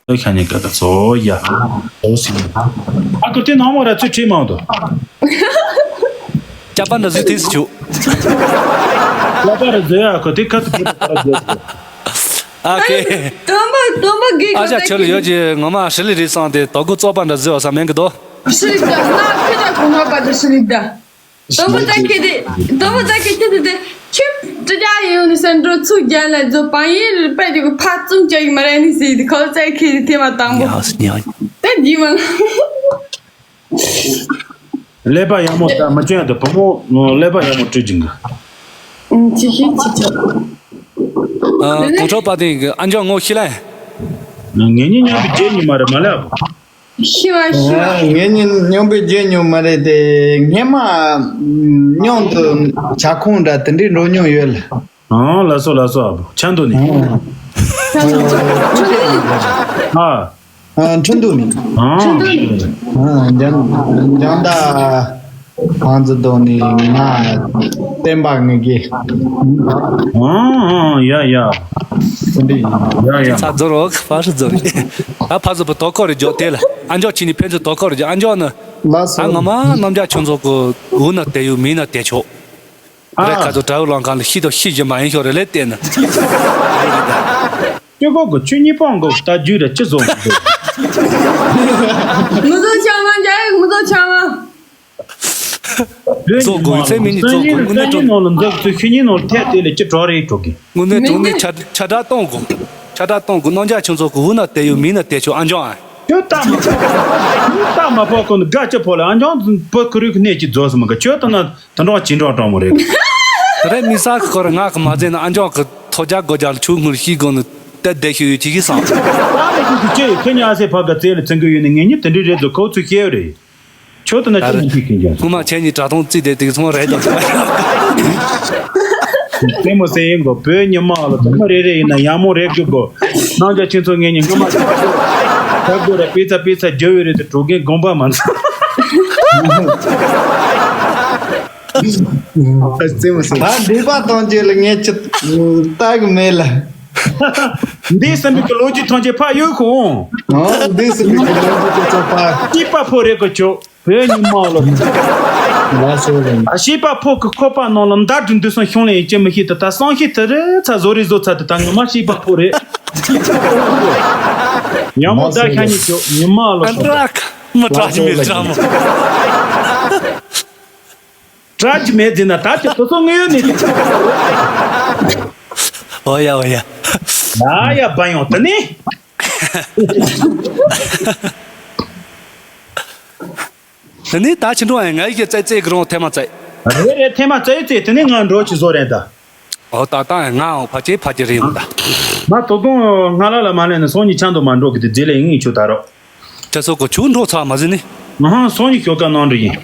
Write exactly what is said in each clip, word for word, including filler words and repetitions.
ལོ་ཤ་ཉེ་ཀ་ཀ་ཚོ་ཡ། ཨ་ཁུ་དེ་ནང་མོ་ར་ཚུ་ཁྲིད་མང་དུ། ཅག་པ་འདྲ་བཟོས་དུས་སུ་ཆུ། ལ་པ་ར་བཟོས་ཨ་ཁུ་དེ་ཁ་ཚུ་ཁྲིད་པ་ར་བཟོས། ཨ་ཁེ། དོན་པ་དོན་པ་གི་ཨ་ཞ་ཁྱོད་ལ་ཡོད་ཀྱི་ངོ་མ་ཧྲི་ལི་རི་སང་དེ་དོ་གུ་བཙོག་པ་འདྲ་བཟོས་བ་ས་མེད་གི་དོ། ཧྲི་ལི་ཀ་ང་ཁྱེད་ཀྱ་གོ་ང་པ་དེ་ཧྲི་ལི་ད། དོ་མོ་ཙ་ཁེ་དེ་དོ་མོ་ཙ་ཁེ་ཁྱེད་དེ་དེ་ཁྱེད་དྲི་རྒྱ་ཡོང་ནི་སེན་འགྲོ་ཚུགས་རྒྱ་ལ་བཟོ་པ་ཡིན་པས་དེ་གི་ཕ་ཙུང་ཅག་ཡིན་མ་རེད་ནི་ཟེར་དེ་ཁོ་ཙ་ཁེ་དེ་ཐེ་མ་དང་པོ། ཉག་ཉག་དེ་རྒྱུས་མ། ཀླད་པ་ཡག་མོ་ད་མི་ཅན་དུ་བུ་མོ་ཀླད་པ་ཡག་མོ་སྤྲོད་ཀྱིན་གི། ཅི་ཞིག་ཅི་ཅི། ཨ། གོང་ཁྲོ་པ་དེ་གི་ཨ་འཇོག་ངོ་ཤི་ལ། ངེད་གཉིས་མཉམ་དུ་རྒྱལ་ཉི་མ་རེད་མ་ལབ། ཤི་བ་ཤི་བ། ངེད་གཉིས་མཉམ་པོའི་རྒྱལ་ཉི་མ་རེད་དེ་སྔས་མ་མཉམ་དུ་ཇ་ཁང་འདྲ་དེ་འདྲའི་འགྲོ་མྱོང་ཡོད་ལ། ཨང་ལ་སོ་ལ་སོ་ཨ་བུ་ཆ་འདུག་ནི། ཨ། ཨ། ཁྲིན་ཏུ་ནི། ཨ། ཁྲིན་ཏུ་ནི། ཨ། འཇང་འཇང་ད་ཧང་ཙི་དོ་ནི་ང་བསྟན་པ་ངེད་ཀྱི། ཨ། ཨ། ཡ་ཡ། དེ་འདྲ་ཡིན། ཡ་ཡ། ཚ་རྫོར་འོག་ཕ་ཧྲི་རྫོར་རེད། ད་ཕ་ཟོ་པ་དོ་ཁོ་རེ་འཇོག་དེ་ལ་ཨ་འཇོག་ཆི་ནི་ཕན་ཚུན་དོ་ཁོ་རེ་འཇོག་ཨ་འཇོག་ནི། ལ་སོ། ཨ་ང་མ་རྣམ་རྒྱ་ཆུང་ཚོགས་ཀྱི་འུ་ན་དེ་ཡུ་མི་ན་དེ་ཆོག་རེད། ཁ་ཚོ་དྲ་བའི་ལང་ཁང་ལ་ཤི་དང་ཤི་བཞིན་པ་ཡིན་ཤོག་རེ་ལས་བལྟས་ན། ཁྱོད་གོ་གི་ཁྱོད་གཉིས་པང་གོ་ལྟ་རྒྱུ་ར་ཅི་བཟོ་གི་འདུག་མི་བཟོ་ཆང་མ་འཇའ་ཡིག་མི་བཟོ་ཆང་མ། བཟོ་དགོས་ཚེ་མི་ནི་བཟོ་དགོས་དངོས་གནས་དྲང་། ནང་ལ་འཛག་ཚུལ་ཤི་ཉིན་ནང་ལ་ཐད་དེ་ལས་ཅི་གྲོགས་རེ་གྲོགས་གི། དངོས་གནས་དྲང་གནས་ཆ་ཆ་དྲག་གཏོང་དགོས། ཆ་དྲག་གཏོང་དགོས་རྣམ་རྒྱ་ཆུང་ཚོགས་ཀྱི་འུ་ན་དེ་ཡོད་མི་ན་དེ་ཆོག་ཨ་འཇང་ཨ། ཁྱོད་ལྟ་མ་ཕོག་ཁྱོད་ལྟ་མ་ཕོག་ཁོ་ནི་དགའ་ཅི་ཕོག་ལ་ཨ་འཇང་བུ་ཁུ་རུ་གི་གནས་ཀྱི་རྫོགས་སུ་མ་གི་ཁྱོད་ལྟ་ན། དུད་འགྲོ་ཅི་འདྲ་སྤྲང་མོ་རེད། དེ་རིང་མི་ས་ཁོ་ར་ང་གི་མ་ཟེར་ན་ཨ་འཇོག་གི་ཐོ་རྒྱག་སྒོ་རྒྱག་ལ་ཆུ་ངུར་ཤི་དགོ་ནི་ཏེ་བསྡད་ཤི་ཡོད་ཅི་གི་སང་། ད་ནི་ཁོ་གི་ཅི་ཁོ་ཉ་ཨ་སེ་ཕ་ག་རྩེ་ལ་ཚིང་གི་ཡོད་ནི་ངེད་གཉིས་དེ་འདྲའི་རེད་ཚོ་ཁོ་ཚོས་ཤེས་རེད། ཁྱོད་དུ་ན་ད་ཅི་རེད་མི་ཤེས་ཀྱི་འཇོག་སྔོན་མ་ཁྱེད་གཉིས་དྲ་ཐོང་རྩིས་དེ་དེ་ཚོང་རེད་དོ། རྩེད་མོ་སེ་ཡིན་གོ་བོད་ཉི་མ་ལ་དུ་མ་རེ་རེ་ཡིན་ན་ཡག་མོ་རེད་གི་གོ། ནང་རྒྱ་ཁྱེད་ཚོ་ངེད་གཉིས་སྔོན་མ་ད་གོ་ར་པི་ཚ་པི་ཚ་རྒྱ་བོད་རེད་དེ་གྲོགས་རྒན་དགོངས་པ་མ་ཚོམ། རྩེད་མོ་ཟེར། ད་འདས་པ་ཐམས་ཅད་ལ་ངས་ཅི་ལྟ་གི་མེད་ལ། འདས་ཟིན་པའི་གི་ལོ་རྒྱུས་ཐམས་ཅད་ཕར་གཡུག་ཁོང་། ཨོ་འདས་ཟིན་པའི་གི་ལོ་རྒྱུས་དེ་ཚོ་ཕར། སྐྱིད་པ་ཕོ་རེད་གི་ཆོག་བོད་ཉི་མ་ལོ། ལ་སོ་རེད། ཨ་ཤེས་པ་ཕོ་གི་ཁོག་པ་ནང་ལ་མདའ་གྲི་འདུག་སོང་ཤོང་ལེ་ཡིན་ཅི་མི་ཤེས་ད་ད་སང་ཤེས་ཚ་རེད་ཚ་བཟོ་རེད་བཟོ་ཚ་དེ་ད་ངོ་མ་ཤེས་པ་ཕོ་རེད། ཡང་མོ་མདའ་ཤ་ཉེ་ཆོག་ཉི་མ་ལོ། ཨ་ཏྲག་མི་ཏྲག་མི་ཏྲག་མོ། དྲག་གི་མེད་ཟེར་ན་ད་ཅི་ཁོ་ཚོ་དངོས་ཡོད་ནས། ཨོ་ཡ་ཨོ་ཡ། ཡ་ཡ་བ་ཡོང་དེ་ནི། དེ་ནི་ད་ཕྱི་འགྲོ་ཨེ་ང་ཡི་གེ་བཙལ་བཙལ་གི་རང་ཐེ་མ་བཙལ། རེད་རེད་ཐེ་མ་བཙལ་བཙལ་དེ་ནི་ང་འགྲོ་ཅི་བཟོ་རེད་ད། ཨོ་ད་ད་ང་ཨོ་ཕ་ཅེ་ཕ་ཅེ་རེད་ཡོང་ད། ང་དོ་དགོང་ང་ལ་ལ་མ་ལེན་ནས་སང་ཉིན་ཆང་དུ་མ་འགྲོ་གི་དེ་རྗེས་ལས་ཡིན་ཆུ་ད་རོགས། ཁྱེད་ཚོ་གོ་ཆུ་འགྲོ་ཚར་མ་ཟིན་ནི། ང་ཧང་སང་ཉིན་ཞོགས་ཀ་གནང་འདྲི་ཡིན།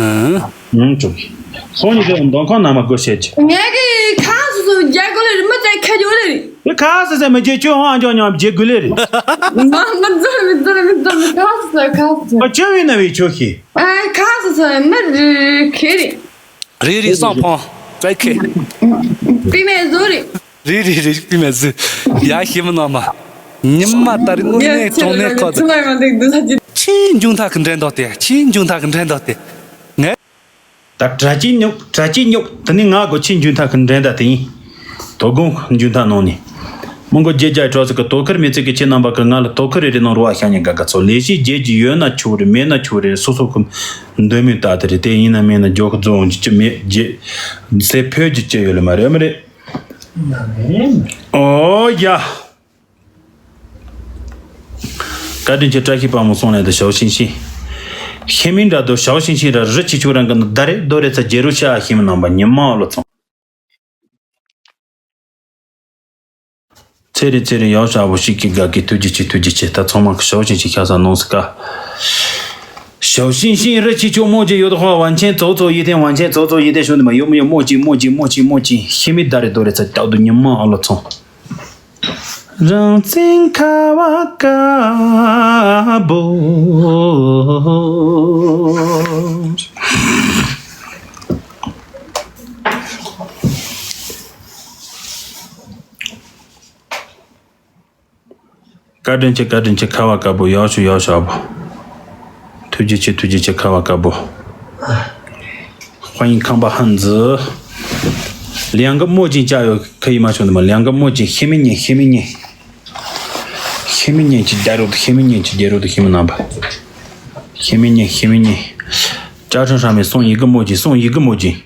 ཨང་། ཨང་ཅོག་གི། སང་ཉིན་དེ་འདོན་ཁང་ནང་མ་དགོས་བཤད་ཀྱི། ངས་གི་ཁ་སོ་སོ་རྒྱ་གོ་ལེ་རི་མི་ཚད་ཁ་ཇོ་ལེ་རི། དེ་ཁ་སོ་སོ་མི་རྒྱལ་ཁྱོད་ཧང་ཨ་ཅོག་ཉམས་རྒྱལ་དགོས་ལེ་རི། མ་མི་ཛོ་མི་ཛོ་མི་ཛོ་མི་ཁ་སོ་སོ་ཁ་སོ་སོ། ཨ་ཅོ་བི་ན་བི་ཆོ་ཤི། ཨ་ཁ་སོ་སོ་མི་རི་ཁེ་རི། རེད་རེད་སང་ཕང་། ཙའི་ཁེ། པི་མེ་ཟོ་རེད། རེད་རེད་རེད་པི་མེ་ཟོ། ཡ་ཤི་མི་ནང་མ། ཉི་མ་ལྟར་དངོས་གནས་དྲང་གནས་ཁོ་ཚོ། ཆེས་མཇུག་མཐའ་གི་འགྲན་ཟླ་དེ་ཆེས་མཇུག་མཐའ་གི་འགྲན་ཟླ་དེ། ངས། ད་གྲ་ཅི་ཉོག་གྲ་ཅི་ཉོག་དེ་ནི་ང་གོ་ཆེས་མཇུག་མཐའ་གི་འགྲན་ཟླ་དེ་ཡིན། དོ་དགོང་མཇུག་མཐའ་ནང་ནས། མོན་གོ་རྒྱལ་རྒྱ་གྲོགས་ཚོ་གི་དོ་ཁུར་མི་ཚེ་གི་ཁྱེད་རྣམ་པ་གི་ང་ལ་དོ་ཁུར་རེ་རེ་གནང་རོགས་ཨ་ཤ་ཉེ་དགའ་དགའ་ཚོ་ལས་གཞི་རྒྱལ་གྱི་ཡོད་ན་ཆོག་རེད་མེད་ན་ཆོག་རེད་སོ་སོ་གི་འདོད་མོས་ལྟ་དེ་རེད་དེ་ཡིན་ན་མིན་ན་འཇོག་གི་རྫོང་གི་ཅི་མེད་རྒྱལ་ཚེ་འཕོས་ཀྱི་ཅི་ཡོད་ལ་མ་རེད་མི་རེད། ཨོ་ཡ། བཀའ་དྲིན་ཆེ་བཀྲ་ཤིས་དཔལ་མོ་སོང་ལས་དང་ཞའོ་ཤིང་ཤིང་། ཤེས་མིན་འདྲ་དོ་ཞའོ་ཤིང་ཤིང་ར་རི་ཆི་ཆུ་རང་གི་ནི་ད་རེ་རྡོ་རེ་ཚ་རྒྱལ་རུ་ཤ་ཤིང་མི་ནང་པ་ཉི་མ་ཨོ་ལོ་ཚོང་། ཚེ་རིང་ཚེ་རིང་ཡང་ཞག་པོ་ཞིག་གི་དགའ་གི་ཐུགས་རྗེ་ཆེ་ཐུགས་རྗེ་ཆེ་ད་ཚང་མ་གི་ཞའོ་ཤིང་ཤིང་ཤ་ས་ནོང་སི་ཀ། ཞའོ་ཤིང་ཤིང་རི་ཆི་ཆུ་མོ་ཅི་ཡོད་དོ་ཧ་ཝན་ཆེན་ཙོ་ཙོ་ཡི་ཐེན་ཝན་ཆེན་ཙོ་ཙོ་ཡི་ཐེན་ཤོ་ནི་མ་ཡོ་མི་ཡོ་མོ་ཅི་མོ་ཅི་མོ་ཅི་མོ་ཅི་ཤི་མི་ད་རེ་རྡོ་རེ་ཚ་རྒྱག་དུ་ཉི་མ་ཨོ་ལོ་ཚོང་། རང་བཙན་ཁ་བ་དཀར་པོ། བཀའ་དྲིན་ཆེ། བཀའ་དྲིན་ཆེ། ཁ་བ་དཀར་པོ། ཡག་ཤོས་ཡག་ཤོས་ཨ་བོ། ཐུགས་རྗེ་ཆེ། ཐུགས་རྗེ་ཆེ། ཁ་བ་དཀར་པོ། 欢迎康巴汉子。两个墨镜加油，可以吗，兄弟们？两个墨镜，黑妹眼，黑妹眼，黑妹眼去加入，黑妹眼去加入的黑妹男吧。黑妹眼，黑妹眼。加成上面送一个墨镜，送一个墨镜。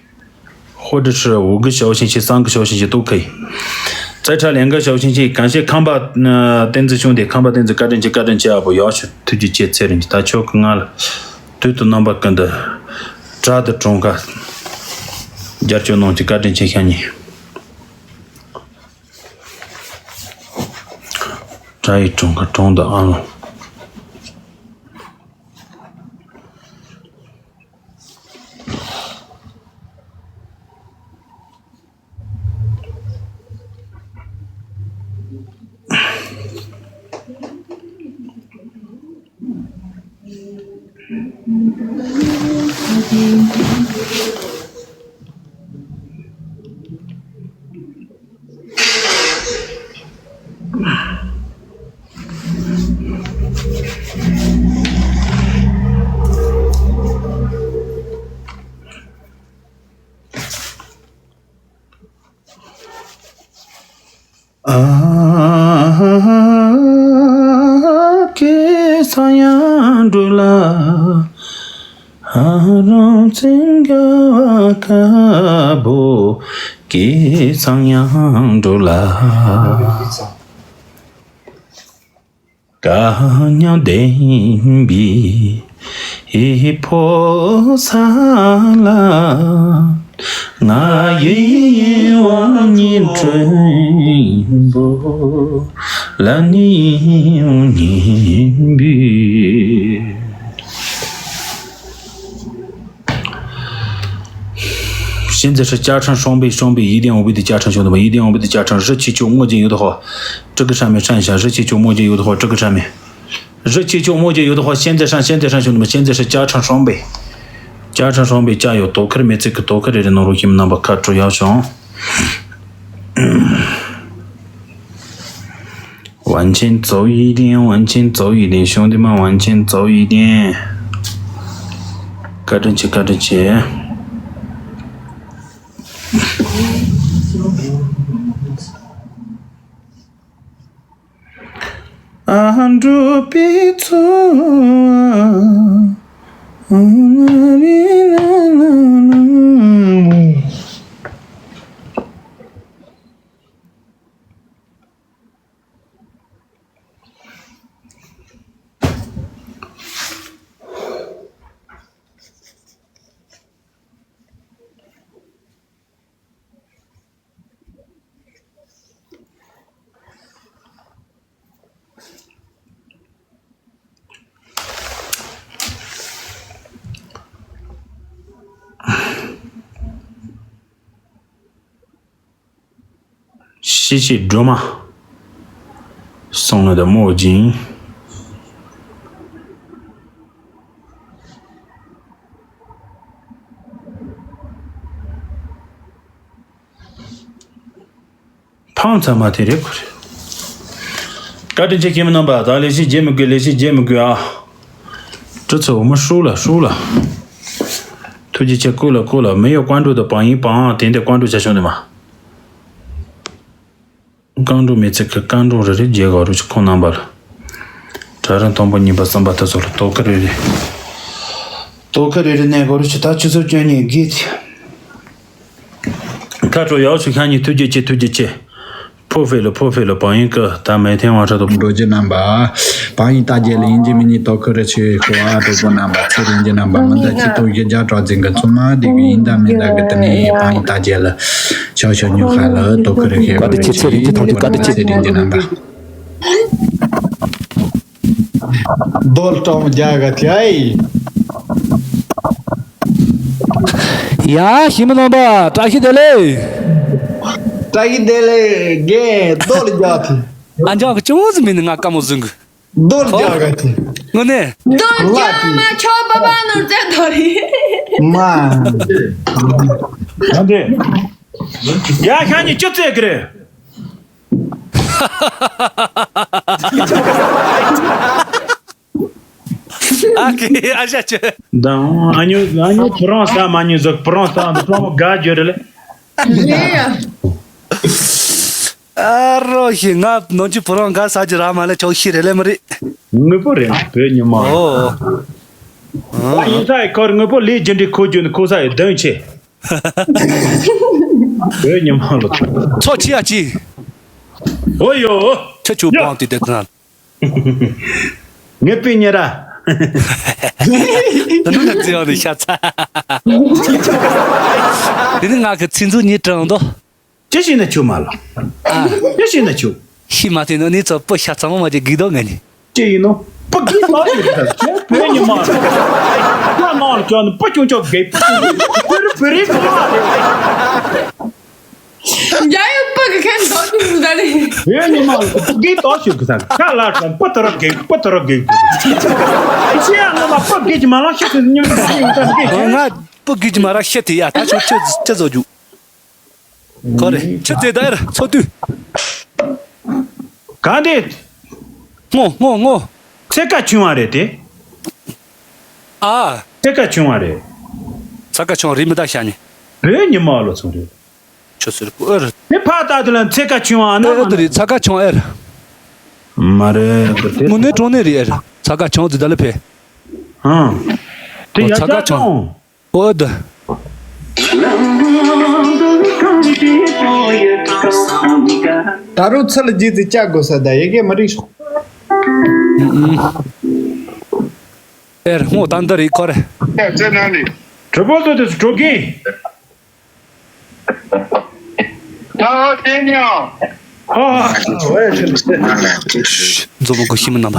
或者是五个小星星、三个小星星都可以。再差两个小星星，感谢康巴，呃，电子兄弟，康巴电子 བཀའ་དྲིན་ཆེ། བཀའ་དྲིན་ཆེ་ཨ་བོ། ཡག་ཤོས། ཐུགས་རྗེ་ཆེ། ཚེ་རིང་གི་ད་ཆོག་གི། ང་ལ་དུས་དང་རྣམ་པ་ཀུན་ཏུ་དྲ་དང་གྲངས་ཀ་རྒྱབ་སྐྱོར་གནང་གི། བཀའ་དྲིན་ཆེ་ཤ་ཉེ། དྲ་ཡི་གྲངས་ཀ་གྲངས་དང་ཨ་ལོ། ཨ་ཀེ་ས་ཡང་འགྲོ་ལ། ཨ་རང་བཙན་ག་བ་ཀ་བོ། ཀེ་ས་ཡང་འགྲོ་ལ། དཀའ་ཉམས་ལྡན་པའི་ཕོ་ས་ལ། ང་ཡི་དབང་ཉིད་སྲིན་པོ་ལ་ནི་ཉན་པའི། 现在是加成双倍，双倍，一点五倍的加成，兄弟们，一点五倍的加成。热气球墨镜有的话，这个上面上一下，热气球墨镜有的话，这个上面。热气球墨镜有的话，现在上，现在上，兄弟们，现在是加成双倍，加成双倍，加油！多克的没这个，多克的人能入去那么卡住要上。 完全走一点，完全走一点，兄弟们，完全走一点。 བཀའ་དྲིན་ཆེ། བཀའ་དྲིན་ཆེ། ཨ་འགྲོ་པའི་ཚོགས། ཤེས་བྱའི་སྒྲོན་མ། སོང་ལ་ད་མོ་སྦྱིན། ཕམ་ཚ་མ་དེ་རེད་ཁོ་རེད། བཀའ་དྲིན་ཆེ་ཁྱེད་མི་རྣམ་པ། ད་ལས་གཞི་བརྗེད་མི་དགོས། ལས་གཞི་བརྗེད་མི་དགོས་ཨ། གྲི་ཚོ་འོ་མ་ཧྲུག་ལ་ཧྲུག་ལ། ཐུགས་རྗེ་ཆེ། བཀུག་ལ་བཀུག་ལ། མི་ཡོད་ཀོན་ཀྲུག་དང་བང་ཡིན་བང་དེ་འདྲ་ཀོན་ཀྲུག་བྱ་ཤོག་འདི་མ། ཀོན་ཀྲུག་མི་ཚེ་གི་ཀོན་ཀྲུག་རེ་རེ་རྒྱལ་ག་རུ་ཆི་ཁོང་རྣམ་པ་ལ། གྲ་རིན་དང་པོ་གཉིས་པ་གསུམ་པ་དེ་ཚོ་ལ་དོ་ཁུར་རེ་རེ། དོ་ཁུར་རེ་རེ་གནས་ག་རུ་ཆི་ད་ཆུ་ཚོད་བཅུ་གཉིས་དགེ་ཚེ། ཁ་དྲོ་ཡག་ཤོས་ཤ་ཉེ། ཐུགས་རྗེ་ཆེ། ཐུགས་རྗེ་ཆེ། ཕོ་ཧྥེ་ལོ་ཕོ་ཧྥེ་ལོ་བང་ཡིན་ཀི་ད་མེ་ཐེན་དབང་ཁྲིད་དོ། འགྲོ་རྒྱུ་རྣམ་པ། བང་ཡིན་ལྟ་རྒྱལ་ལ་ཡིན་གྱི་མི་ཉིད་དོ་ཁུར་རེ་ཆེ་ཁོ་ཨ་གྲོགས་པོ་རྣམ་པ། ཚེ་རིང་གི་རྣམ་པ། མི་འདའ་ཆེ་ཐུགས་རྗེ་རྒྱ་གྲགས་འཛིན་གི་ཚོ་མ་དེ་གི་ཡིན་ད་མིན་ད་གི་དེ་ནས་བང་ཡིན་ལྟ་རྒྱལ་ལ་ཆོག་ཆོག་ཉོ་ཁ་ལ་དོ་ཁུར་རེ་ཁེ་བཀའ་དྲིན་ཆེ། ཚེ་རིང་གི་ཐུགས་རྗེ། བཀའ་དྲིན་ཆེ། ཚེ་རིང་གི་རྣམ་པ། རྡོལ་སྲང་བརྒྱ་ག་ཅི་ཨེ། ཡ་ཞི་མི་རྣམ་པ་བཀྲ་ཤིས་བདེ་ལེགས། བཀྲ་ཤིས་བདེ་ལེགས་རྒན། རྡོལ་རྒྱག་ཅི། ཨ་འཇང་གི་ཅུང་ཟིག་མིན་ནི་ང་དཀའ་མོ་བཟོ་གི། རྡོལ་རྒྱག་ག་ཅི། དངོས་གནས། རྡོལ་རྒྱག་མ་ཆོག་པ་པ་ནོར་རྫས་རྡོལ་རེད། མ། ཡ་ཤ་ཉེ་ཅི་རྩེད་གི་རེད། ཨ་ཀེ་ཨ་ཞ་ཅེ། དང་ཨ་ཉོ་ཨ་ཉོ་ཕོ་རང་ས་མ་ཉོ་ཟོག་ཕོ་རང་ས་འདི་ཕོ་རང་ག་རྒྱུ་རེད་ལེ། རེད་ཡ། ཨ་རོ་ཞེ་ང་ནང་ཆུ་ཕོ་རང་ག་ས་ཅི་ར་མ་ལེ་ཆོག་ཤི་རེད་ལེ་མི་རེད། དངོས་པོ་རེད་བོད་ཉི་མ། ཨོ། ཨ་ཡིན་ས་ཡི་ཁོར་དངོས་པོ་ལས་རྒྱུ་འབྲས་ཁོ་རྒྱུ་ནི་ཁོ་ས་ཡི་གདོན་ཆེ། བོད་ཉི་མ་ལོ། ཚོ་ཆི་ཡ་ཆི། ཨོ་ཡོ། ཁྱེད་ཆུ་ཡ། པང་དེ་དེ་དང་། ངའི་པི་ཉེ་ར། ད་ནུ་ན་ཙི་ཡང་ནི་ཤ་ཚ། དེ་ནི་ང་གི་ཚིག་མཛོད་གཉིས་དྲངས་དོ། ཅི་ཞིག་ན་ཆུ་མ་ལ། ཨ། ཅི་ཞིག་ན་ཆུ། ཤི་མ་ཐེ་ནོ་ནི་ཚོ་པོ་ཤ་ཚ་མོ་མ་ཅེ་གི་དོ་ང་ནི། ཅི་ཡིན་ནོ། པོ་གི་ལ་ཡོད་ད་ཁྱོད་བོད་ཉི་མ། ཁྱོད་ནང་ལ་ཁྱོད་ནི་པོ་ཆུང་ཆོག་གེ་པོ་ཆུང་ཆོག་བོད་རི་བོད་རི་ཁ་ལ་རེད། རྒྱ་ཡོད་པོ་གི་ཁན་དོ་ཅི་ཟིག་ད་རེད། བོད་ཉི་མ་ལ་པོ་གི་དོ་ཞུ་གི་ས་ཁ་ལ་ཁྱོད་པོ་དོ་ར་གེ་པོ་དོ་ར་གེ། ཅི་ཡང་ང་མ་པོ་གི་ཅི་མ་ལ་ཤི་ཟིན་ཉི་མ་ད་ཡོད་ད་གེ། ང་པོ་གི་ཅི་མ་ར་ཤི་དེ་ཡ་ད་ཆོ་ཆོ་ཅི་བཟོ་རྒྱུ། ཁོ་རེ་ཆུ་ཚོད་དར་ཚོ་དུས། ག་འདི། སྔོ་སྔོ་སྔོ། ཚེ་ཀ་ཆུང་བ་རེད་དེ། ཨ། ཚེ་ཀ་ཆུང་བ་རེད། ཚ་ཀ་ཆུང་རི་མི་ད་ཤ་ནི། བོད་ཉི་མ་ལོ་ཚོ་རེད། ཆུ་ཟུར་པོ་ཨེ་རེད། དེ་ཕ་ད་དུ་ལ་ཚེ་ཀ་ཆུང་བ་ན་ཨེ་རེད་དུ་རེད་ཚ་ཀ་ཆུང་ཨེ་རེད། མ་རེད་དེ། དངོས་གནས་གྲོང་ནས་རེད་ཨེ་རེད་ཚ་ཀ་ཆུང་ཟི་ད་ལ་ཕེ། ཧང་། དེ་ཡ་ཚ་ཀ་ཆུང་། ཨོ་ད། ད་རུང་ཚུར་ལ་རྗེས་ཙི་བཅའ་དགོས་ས་ད་ཡི་གེ་མ་རིག་སོང་། ཨེར་སྔོ་ད་འདི་རིག་ཁོ་རེ། ད་ཚེ་ནང་ནས། གྲོད་པོ་ལྟོས་ཏེ་སུ་གྲོད་ཀྱི། ད་ཨོ་དེ་ནི་ཨོ། ཨོ་ཨོ་ཨེ་ཤི་ལ་ཤི། མཛོ་མོ་གོ་ཤི་མི་རྣམ་པ།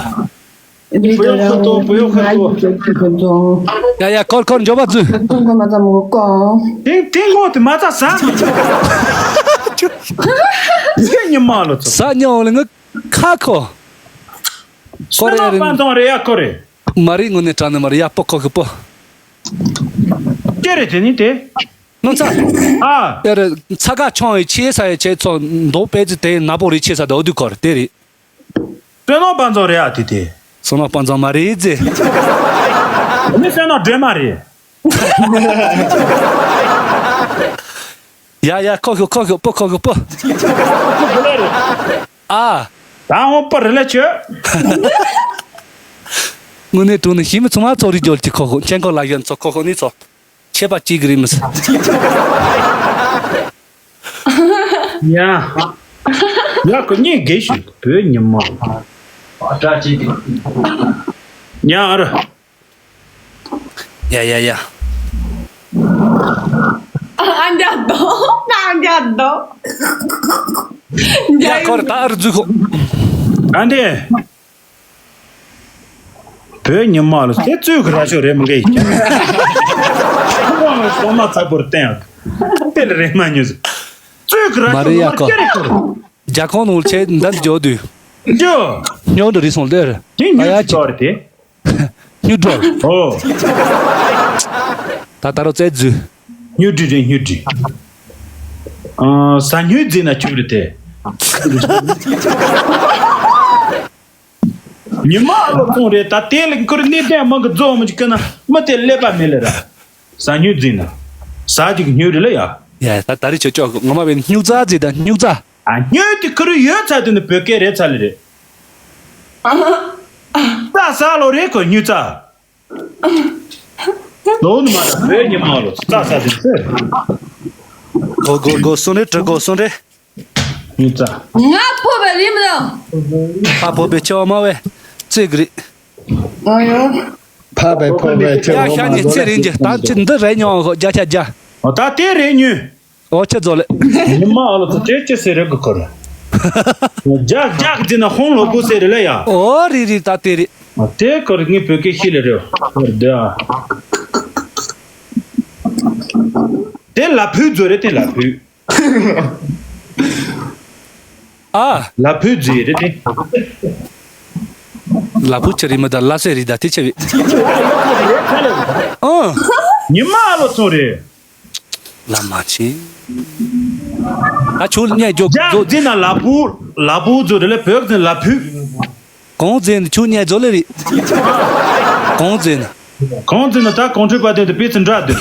བུ་ཡོ་ཁ་ཏོ་བུ་ཡོ་ཁ་ཏོ། ཡ་ཡ་ཁོར་ཁོར་འཇོག་པ་བཟོས། དེ་དེ་ངོ་དེ་མ་ཚ་ཟ་མ་ཚ། དེ་ཉི་མ་ལོ་ཚ། ཟ་ཉོ་ལ་ངི་ཁ་ཁོ། ཁོ་རེ་རེ། སྤང་ཐང་རེ་ཡ་ཁོ་རེ། མ་རེད་དངོས་གནས་དྲང་ནས་མ་རེད་ཡ་པོ་ཁོ་ཁི་པོ། ཅེ་རེ་དེ་ནི་དེ། ནོ་ཚ། ཨ། ཡ་རེ་ཚ་ཁ་ཆོང་ཡི་ཆེ་ས་ཡི་ཆེ་ཚོ་མདོ་པེ་ཙི་དེ་ན་པོ་རི་ཆེ་ས་དོ་དུ་ཁོ་རེ་དེ་རེད། བསོད་ནམས་དཔལ་འཛོམས་རེད་ཨ་དེ་དེ། བསོད་ནམས་དཔལ་འཛོམས་མ་རེད་ཟེ། མི་བསོད་ནམས་སྒྲོལ་མ་རེད། ཡ་ཡ་ཁོ་ཤོག་ཁོ་ཤོག་པོ་ཁོ་ཤོག་པོ། ཨ། ད་འོ་པོ་རེད་ལ་ཆོས། དངོས་གནས་དྲང་ནས་ཞི་མི་ཚང་མ་ཚོགས་རིག་སྦྱོར་གྱི་ཁོ་ཤོག་མཆན་ཁོ་ལ་གཞན་ཚོགས་ཁོ་ཤོག་ནི་ཚོགས། ཁྱད་པར་གཅིག་གི་རིང་མི་སྲིད། ཡ། ཡ་ཁོ་གཉིས་དགེ་ཞིག་བོད་ཉི་མ། ཡ་ཨ་ར། ཡ་ཡ་ཡ། ཨ་འདྲ་དོ། ཨ་འདྲ་དོ། ཡ་ཁོར་ད་ཨར་རྫུ་ཁོ། ཨ་འདྲེ། བོད་ཉི་མ་ལ་དེ་བཙུན་གི་ར་ཤོ་རེད་མི་འགའ་ཡིན། ཁོང་ལ་སོ་མ་ཚ་པོར་བསྟན་ཡག་དེ་ལ་རེད་མ་ཉོས། བཙུན་གི་ར་ཤོ་མ་རེད་ཡ་ནོར་ཁོ། སྐྱེ་རེད་ཁོ། རྒྱ་ཁོང་ནང་ཆེ་འདམ་འཇོག་དུས། འཇོག་སྨྱོ་འདྲ་རེད་སོང་དེར། དེ་ཉོས་ཨ་ཡ་ཅི་ཅོག་རེད་དེ། སྨྱོ་འགྲོ། ཨོ། ད་ད་རོ་རྩེ་རྫུས། སྨྱོ་འདྲི་རེད་སྨྱོ་འདྲི། ཨ། ཟ་སྨྱོ་རྫིས་ན་ཆུག་རེད་དེ། ཉི་མ་ཨ་ལོ་ཚོང་རེད་ད་དེ་ལ་ཁོར་གནས་བརྟན་མང་གི་རྫོགས་མི་ཅིག་ཀི་ན་མི་དེ་ཀླད་པ་མེད་ལེ་ར། ཟ་སྨྱོ་རྫིས་ན། ཟ་ཅིག་སྨྱོ་རེད་ལ་ཡ། ཡ་ད་ད་རི་ཆོ་ཅོག་ངོ་མ་བས་སྨྱོ་རྫ་རྫིས་ད་སྨྱོ་རྫ། ཨ་སྨྱོ་དེ་ཁོར་ཡོད་ཚ་དེ་ནི་བོད་སྐད་རེད་ཚ་ལེ་རེད། རྩྭ་ཟ་ལོ་རེད་ཁོ་སྨྱོ་རྫ། ལོ་ནི་མ་ར་བོད་ཉི་མ་ལོ་རྩྭ་ཟ་དེ་ཚེ། གོ་གོ་གོ་སོང་རེད་དྲི་གོ་སོང་རེད། སྨྱོ་རྫ། ང་ཕོ་བའི་རིམ་ར། ཕ་ཕོ་བའི་ཆེ་བ་མ་བས་ཙིག་རེད། ཨ་ཡོ། ཕ་བའི་ཕོ་བའི་ཆེ་ཡ་བ་ཤ་ཉེ་ཚེ་རིང་གི་ད་ཅི་འདི་རེ་ཉོ་ཧོ་རྒྱ་ཆ་རྒྱ། ཨོ་ད་དེ་རེ་ཉོས། ཨོ་ཆེ་རྫོགས་ལེ། ཉི་མ་ཨ་ལོ་ཚོ་ཅེ་ཅེ་སེ་རེ་གི་ཁོར། རྒྱག་རྒྱག་ཟེར་ན་ཧོང་ལོ་བུ་སེ་རེ་ལེ་ཡ། ཨོ་རི་རི་ད་དེ་རི། ཨ་དེ་ཁོར་ངའི་བོད་སྐད་ཤེས་ལེ་རེ་ཁོར་དེ་ཨ། དེ་ལ་ཕུད་རྫོ་རེད་དེ་ལ་ཕུད། ཨ། ལ་ཕུད་རྫི་རེད་དེ། ལ་ཕུད་ཆེ་རི་མི་ད་ལ་སེ་རི་ད་དེ་ཆེ་བི། ཨ། ཉི་མ་ཨ་ལོ་ཚོ་རེད། ལ་མ་ཕྱིན། ད་ཁྱོད་བརྙས་རྒྱོབ་རྒྱ་རྫོགས། འཛིན་ན་ལ་ཕུ། ལ་ཕུ་རྫོགས་རེད་ལ། བོད་འཛིན་ལ་ཕུ། གང་འཛིན་ཁྱོད་བརྙས་རྫོགས་ལེ་རེད། གང་འཛིན། གང་འཛིན་ན་ད་གང་འཕྲོད་པ་དེ་དེ་པེ་ཙི་འདྲ་འདུག།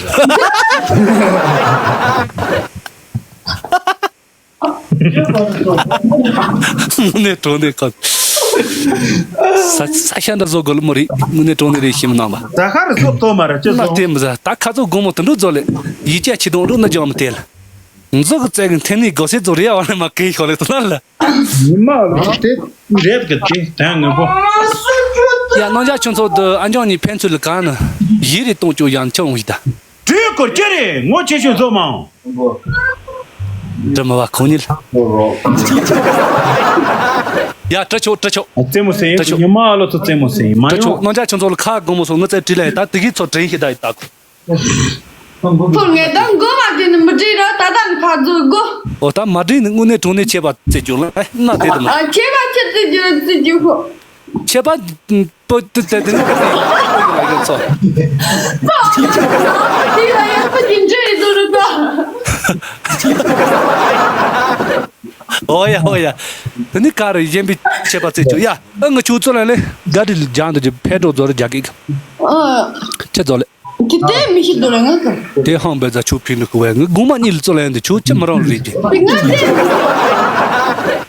དངོས་གནས་དྲང་གནས་ཁ། ས་ས་ཤ་འདྲ་བཟོ་དགོས་ལ་མོ་རེད། དངོས་གནས་དྲང་གནས་རེད་ཤེས་མི་སྣང་བ། ད་ཁ་རུ་བཟོ་ཐོག་མ་ར་ཅི་མ་བཟོ། དེ་མི་ཟ། ད་ཁ་ཚོ་དགོང་མོ་དུད་འགྲོ་བཟོ་ལེ། ཡིག་ཆ་ཆེ་དང་འགྲོ་ནི་ཅང་མི་དེ་ལ། མཛོ་གི་རྩལ་གི་འཐེན་ནི་དགོས་སེ་ཚོ་རེ་བ་ནས་མ་གེ་ཤོར་ལེ་དུ་ན་ལ། ཉི་མ་ལ་དེ་རེད་གི་དེ་དོན་དངོས་པོ། ཡ་རྣམ་གཞག་ཁྱོད་ཚོ་དུ་ཨ་འཇང་གཉིས་ཕན་ཚུན་ལ་གང་ན་ཡིག་རེ་གཏོང་བཅུག་ཡང་ཆ་འོང་ཞིག་ད། དུས་སྐོར་ཅི་རེད། ངོ་ཆེ་ཤོས་བཟོ་མང་། འདྲི་མི་བ་ཁོང་གཉིས་ལ། ཡ་དྲི་ཆོག་དྲི་ཆོག་རྩེད་མོ་སེ་ཡིན། དྲི་ཆོག་ཉི་མ་ཨ་ལོ་ཚོ་རྩེད་མོ་སེ་ཡིན་མ་དྲི་ཆོག་ཡོང་། རྣམ་གཞག་ཁྱོད་ཚོ་ལ་ཁ་དགོང་མོ་སོང་ངི་རྩེད་བྲིས་ལ་ཡིན། ད་དེ་གི་ཚོ་དྲན་ཤེས་ད་ཡིན་ད་གོ། ཕུར་ངས་ད་མགོ་མ་བྲིས་ནི་མི་བྲིས་ར་ད་ད་ནི་ཁ་རྫོགས་དགོ། ཨོ་ད་མ་བྲིས་ནི་དངོས་གནས་དྲང་གནས་ཆད་པ་རྩེ་རྒྱུ་ལ་ཨེ་ན་དེ་དུ་མ། ཨ་ཆད་པ་ཆད་རྩེ་རྒྱུ་རྩེ་རྒྱུ་ཁོ། ཆད་པ་པོ་དེ་དེ་ནི་ལ་ཡོད་ཚོ། དེ་ལ་ཡོད་པ་ཅིན་འདྲེ་རེད་འདུག་རུ་ད། ཨོ་ཡ་ཨོ་ཡ། དེ་ནི་ག་རེ་གཞན་པའི་ཆད་པ་རྩེ་རྒྱུ་ཡ། ཨ་ང་ཆུ་ཚོད་ལ་ལེ་ག་རེ་ལ་སྦྱང་དུ་ཕེ་ཏྲོ་ཛོ་རེ་རྒྱག་གི། ཨ་ཆེ་ཛོ་ལེ། དེ་དེ་མི་ཤེས་འདུག་ལ་ང་ག་དེ་ཧང་བེ་ཛ་ཆུ་ཕིན་ལུ་ཁུ་བས་ང་དགུང་མ་གཉིས་ལ་ཚོ་ལ་ཡང་དེ་ཆུ་ཅི་མི་རང་རེད་དེ།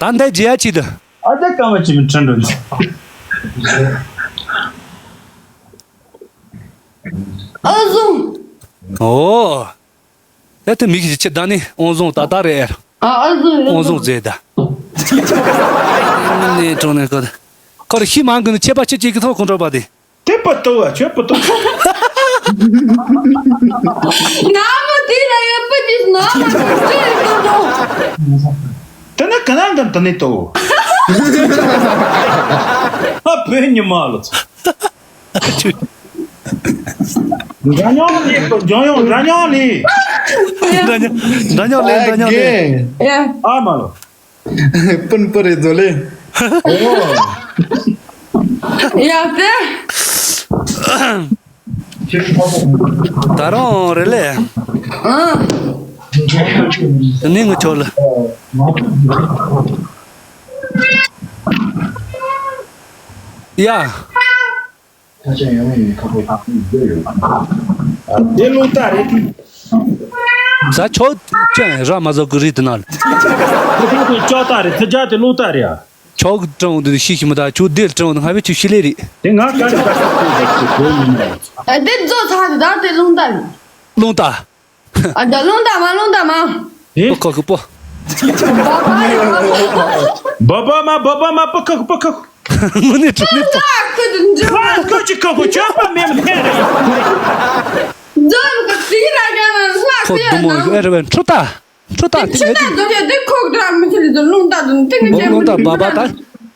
དེ་ང་དེ་ད་འདའི་རྗེ་ཡ་ཆི་དུ། ཨ་ད་ཀ་མ་ཆི་མི་ཁྲིན་འགྲོ་འདི། ཨ་ཟུང་། ཨོ། ཨེ་ཏི་མིག་གི་ཆེ་ད་ནི་ཨོང་ཟོང་ད་ད་རེད། ཨ་ཨ་ཟུང་ཨོང་ཟོང་ཟེར་ད། ནི་གྲོང་ནས་ཁོ་ཁོ་རེ་ཤི་མང་གི་ནི་ཆེ་པ་ཆེ་ཅིག་གི་ཐོག་ཁོང་ཁྲོ་པ་དེ། དེ་པ་ཏོ་བ་ཆོས་པ་ཏོ། ན་མོ་དེ་ལ་ཡོད་པ་ཅིག་ན་མོ་དེ་ལ་ཡོད་པ། དེ་ན་ག་ན་འདམ་དེ་ནས་ཏོ། ཨ་བོད་ཉི་མ་ལོ་ཚོ། འདྲ་མཉམ་ལས་ཀོ་འཇོན་ཡོང་འདྲ་མཉམ་ལས། འདྲ་མཉམ་འདྲ་མཉམ་ལས་འདྲ་མཉམ་ལས། ཨ་མ་ལོ། སྤུན་སྤུ་རེ་ཛོ་ལེ། ཡ་ཏེ། ད་རུང་རེ་ལེ། ཨ། དེ་ནས་ངི་ཆོག་ལ། ཡ། དེ་རླུང་རྟ་རེད། ད་ཆོག་ཅན་ར་མ་ཟོ་གི་རིགས་དེ་ན། ཐི་ཇ་དེ་ལྕགས་རྟ་རེད། ཐི་ཇ་དེ་རླུང་རྟ་རེད་ཨ། ཆོག་གི་དྲང་འདི་ཤི་ཤི་མི་ད་ཆུ་དེ་དྲང་འདི་ང་བས་ཆུ་ཤི་ལེ་རེད། དེ་ང་ག་རེ་ག་རེ་གོ་ཡིན་ན། ཨ་དེ་རྫོགས་ཚར་དེ་ད་དེ་རླུང་རྟ་རེད། རླུང་རྟ། ཨ་ད་རླུང་རྟ་མ་རླུང་རྟ་མ། ཨེ། པོ་ཁོ་ཁོ་པོ། བ་བ་མ་བ་བ་མ་པོ་ཁོ་ཁོ་པོ་ཁོ། དངོས་གནས་དྲང་གནས་པོ། ཁོ་ཅི་ཁོ་ཁོ་ཅོ་པ་མེ་མ་ཐེ་རེ། ཁོ་དུ་མོ་ཨེ་རེ་བན་ཁྲུ་ཏ། ཁྲུ་ཏ་དེ་ངས་དེ། ཁྲུ་ཏ་དེ་ཁོ་དྲ་མི་ཐེ་ལི་དུ་རླུང་རྟ་དུ་ཏིང་ངེ་རླུང་རྟ་བ་བ་ད།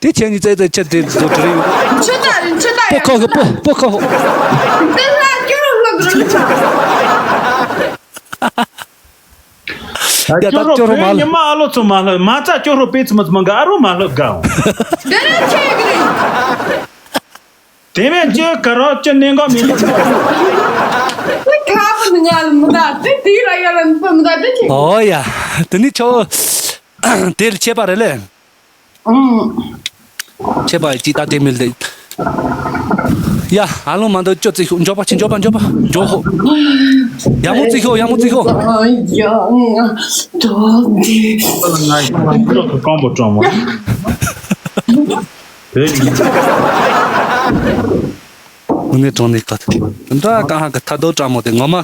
དེ་ཁྱེད་གཉིས་རྩེ་རྩེ་ཁྱེད་དེ་བཟོ་དྲི་ཡོད། ཁྲུ་ཏ་རེད་ཁྲུ་ཏ་པོ་ཡ། ཁོ་ཁོ་པོ་པོ་ཁོ་ཁོ། དེ་ལ་ཀྱོ་རོ་ལོ་གི་རུ་ལི་ཆ། ཡ་ད་ཅོ་རོ་མ་ལ། ཉི་མ་ཨ་ལོ་ཚོ་མ་ལ་མ་ཚ་ཅོ་རོ་པེ་ཚི་མ་ཚི་མ་ག་ཨ་རོ་མ་ལ་ག་འོང་། དེ་རེད་ཁྱེད་གི་རེད། དེ་བས་ཅི་ག་རོ་ཅི་གནད་འགག་མི་འདུག། དེ་ཁ་བུ་ནི་ང་ལ་མི་ད་དེ་དེ་ལ་ཡ་ལ་མི་མི་ད་དེ་ཁྱེད། ཨོ་ཡ། དེ་ནི་ཆོ། དེ་ལ་ཆད་པ་རེད་ལེ། ཨང་། ཆད་པ་ཅི་ད་དེ་མི་ལེ། ཡ་ཨ་ལོ་མ་འདོད་ཅོ་ཙི་ཤོག་འཇོག་པ་ཅི་འཇོག་པ་འཇོག་པ་འཇོག་ཧོ། ཡ་མོ་ཙི་ཤོག་ཡ་མོ་ཙི་ཤོག་ཡ་ང་དོ་འདི། ང་ཡི་ཁོང་ཁྲོ་གི་རྐང་པ་བཀྲོངས་མ། བོད་ཀྱི། དངོས་གནས་དྲང་གནས་ཁ་ཐུག་འདྲ་གང་ཧ་གི་ཐ་དོ་བཀྲ་མོ་དེ་ངོ་མ།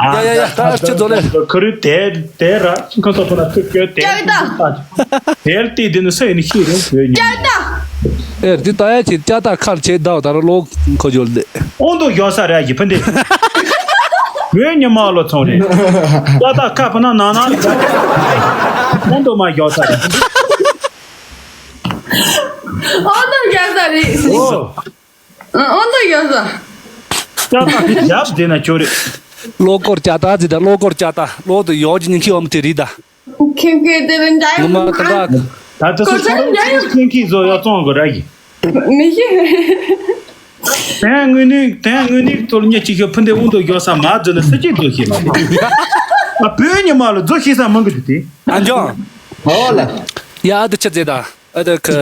ཡ་ཡ་ཡ་ད་ཅི་ཛོ་ལེ། ཁུ་རུ་དེ་དེ་ར་ཁོ་ཚོ་ཁོ་ན་ཁུ་ཁྱོད་དེ་ཀྱག་ད། དེར་དེ་དེ་ནི་སུ་ཡིན་ཤེས་རུང་བོད་ཉིད། ཀྱག་ད། ཨེ་དེ་ད་ཡ་ཆེ་ཀྱག་ད་ཁར་ཆེ་ད་ད་ར་ལོ་ཁོ་ཇོ་ལེ། ཨོང་དུ་ཡོད་ས་ར་ཡི་ཕན་དེ། བོད་ཉི་མ་ལོ་ཚོང་རེད། ཀྱག་ད་ཁ་ཕུ་ན་ན་ན་ལ། ཨོང་དུ་མ་ཡོད་ས་རེད། ཨོང་དུ་ཡོད་ས་རེད། ཨོ། ཨོ་ལོ་ཡོད་ཟ། ཀྱག་ད་ཡབ་དེ་ན་ཁྱོད་རེད། ལོ་སྐོར་ཀྱག་ད་ཟེར་ད་ལོ་སྐོར་ཀྱག་ད་ལོ་དུ་ཡོག་ཅི་ཉིན་ཁྱི་འོམ་དེ་རེད་ད། ཁྱི་ཁྱི་དེ་རིན་ཇ་ཡོད་ངོ་མ་ད་ད། ད་དུ་སུ་ཁྱོད་ཁྱི་ཁྱི་བཟོ་ཡོད་བཙོང་དགོས་ར་གི། མི་ཤེས། དེང་དངོས་གནས་དེང་དངོས་གནས་ཐོག་ཉེ་གཅིག་ཤོད་ཕུ་འདེ་དབུ་འདུག་ཡོད་ས་མ་རྫུ་ན་སུ་གཅིག་རྫུ་ཤེས་མ་རེད། ཨ་བོད་ཉི་མ་ལ་རྫུ་ཤེས་ས་མང་གི་འདུག་སྟེ། ཨ་འཇོ། ཨོ་ལ། ཡ་ཨ་དུ་ཆི་ཟེར་ད། ཨ་དུ་ཁི།